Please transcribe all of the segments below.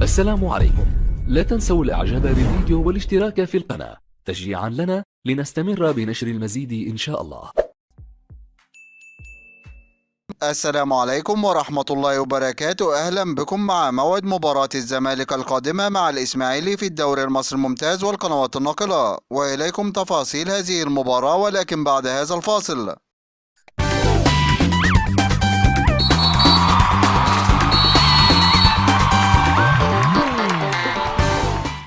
السلام عليكم. لا تنسوا الاعجاب بالفيديو والاشتراك في القناة تشجيعا لنا لنستمر بنشر المزيد إن شاء الله. السلام عليكم ورحمة الله وبركاته. أهلا بكم مع موعد مباراة الزمالك القادمة مع الإسماعيلي في الدوري المصري الممتاز والقنوات الناقلة، وإليكم تفاصيل هذه المباراة ولكن بعد هذا الفاصل.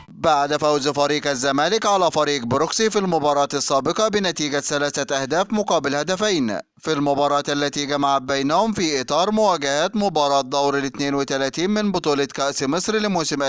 بعد فوز فريق الزمالك على فريق بروكسي في المباراة السابقة بنتيجة 3 أهداف مقابل 2 في المباراة التي جمعت بينهم في إطار مواجهات مباراة دور 32 من بطولة كأس مصر لموسم 2022-2023،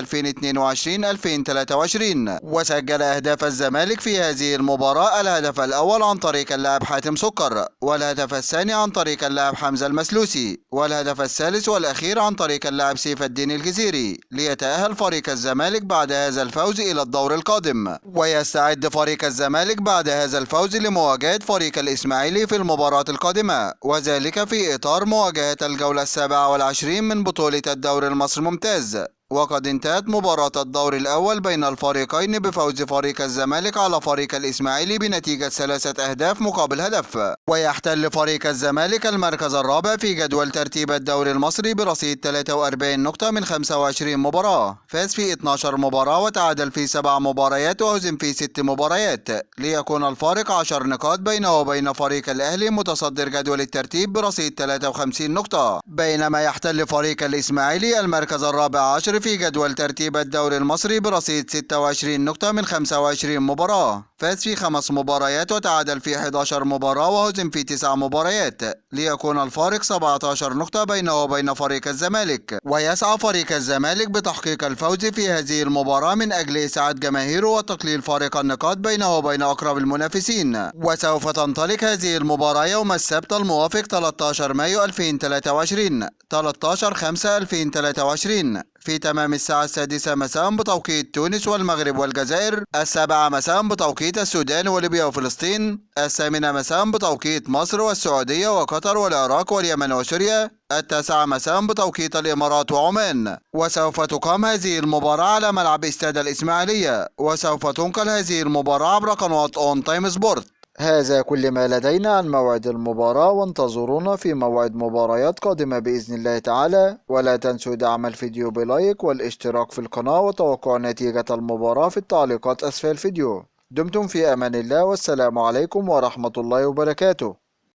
وسجل أهداف الزمالك في هذه المباراة الهدف الأول عن طريق اللاعب حاتم سكر، والهدف الثاني عن طريق اللاعب حمزة المسلوسي، والهدف الثالث والأخير عن طريق اللاعب سيف الدين الجزيري، ليتأهل فريق الزمالك بعد هذا الفوز إلى الدور القادم. ويستعد فريق الزمالك بعد هذا الفوز لمواجهة فريق الإسماعيلي في المباراة القادمة، وذلك في إطار مواجهة الجولة 27 من بطولة الدوري المصري الممتاز. وقد انتهت مباراة الدور الأول بين الفريقين بفوز فريق الزمالك على فريق الإسماعيلي بنتيجة 3 أهداف مقابل هدف. ويحتل فريق الزمالك المركز الرابع في جدول ترتيب الدوري المصري برصيد 43 نقطة من 25 مباراة، فاز في 12 مباراة وتعادل في 7 مباريات وهزم في 6 مباريات، ليكون الفارق 10 نقاط بينه وبين فريق الأهلي متصدر جدول الترتيب برصيد 53 نقطة. بينما يحتل فريق الإسماعيلي المركز الرابع عشر في جدول ترتيب الدوري المصري برصيد 26 نقطة من 25 مباراة، فاز في 5 مباريات وتعادل في 11 مباراة وهزم في 9 مباريات، ليكون الفارق 17 نقطة بينه وبين فريق الزمالك. ويسعى فريق الزمالك بتحقيق الفوز في هذه المباراة من أجل إسعاد جماهيره وتقليل فارق النقاط بينه وبين أقرب المنافسين. وسوف تنطلق هذه المباراة يوم السبت الموافق 13 مايو 2023 13/5/2023 في تمام الساعة 6 مساء بتوقيت تونس والمغرب والجزائر، 7 مساء بتوقيت السودان وليبيا وفلسطين، 8 مساء بتوقيت مصر والسعودية وقطر والعراق واليمن وسوريا، 9 مساء بتوقيت الإمارات وعمان. وسوف تقام هذه المباراة على ملعب استاد الإسماعيلية، وسوف تنقل هذه المباراة عبر قناة ON Time Sport. هذا كل ما لدينا عن موعد المباراة، وانتظرونا في موعد مباريات قادمة بإذن الله تعالى. ولا تنسوا دعم الفيديو ب like والاشتراك في القناة وتوقع نتيجة المباراة في التعليقات أسفل الفيديو. دمتم في أمان الله، والسلام عليكم ورحمة الله وبركاته.